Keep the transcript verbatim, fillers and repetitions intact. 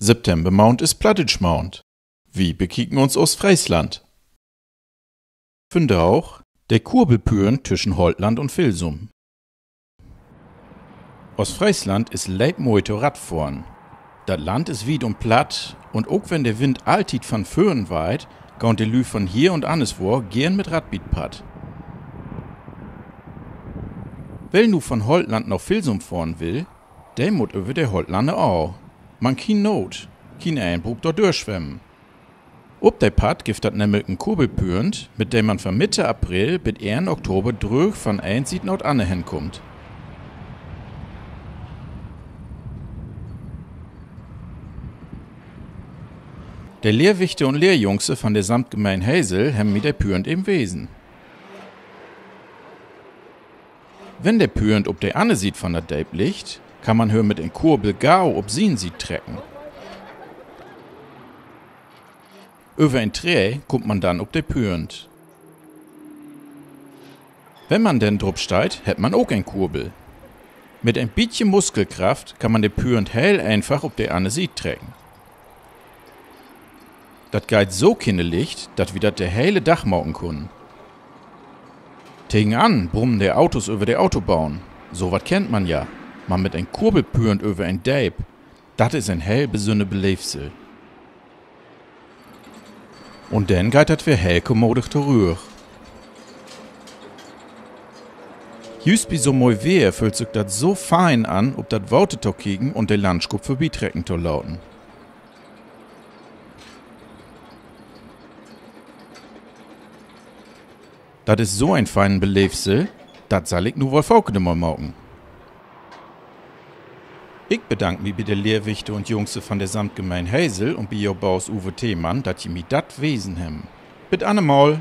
Septembermaand is Plattdüütschmaand. Wi bekieken uns Oostfreesland. Vundaag de Kurbelpünt twüschen Holtland un Filsum. Oostfreesland is leep moi to Radfohren. Dat Land is wiet un platt, un ok wenn de Wind alltied von vörn weiht, gaht de Lüüd von hier un annerswo geern mit Rad bi't Padd. Well nu von Holtland na Filsum fohren will, de mutt över de Holtlander Aa. Man kien Noot, kien een bruukt dor dörswemmen. Op de Padd gifft dat nämlich en Kurbelpünt, mit de man von Midde April bit Enn Oktober dröög von een Siet na 't anner hen kummt. De Lehrwichter un Lehrjungse von de Samtgemeen Hesel hebbt mi de Pünt even wesen. Wenn de Pünt op de anner Siet von dat Deep liggt, kann man hör mit en Kurbel gau op sien Siet trecken. Över en Tree kummt man denn op de Pünt. Wenn man denn drop steiht, hett man ok en Kurbel. Mit en bietje Muskelkraft kann man de Pünt heel eenfach op de anner Siet trecken. Dat geiht so kinnerlicht, dat wi dat de hele Dag maken kunnen. Tegenan brummen de Autos över de Autobahn. So wat kennt man ja. Man mit en Kurbelpünt över en Deep, dat is en heel besünner Beleevsel. Un denn geiht dat weer heel kommodig torügg. Jüst bi so moi Weer föhlt sük dat so fein an, op dat Water to kieken un de Landschop vörbitrecken to laten. Dat is so en fein Beleevsel, dat sall ik nu woll fakener mal maken. Ik bedank mi bi de Lehrwichter un Jungse von de Samtgemeen Hesel un bi jo Baas Uwe Themann, dat ji mi dat wesen hebbt. Bit annermal.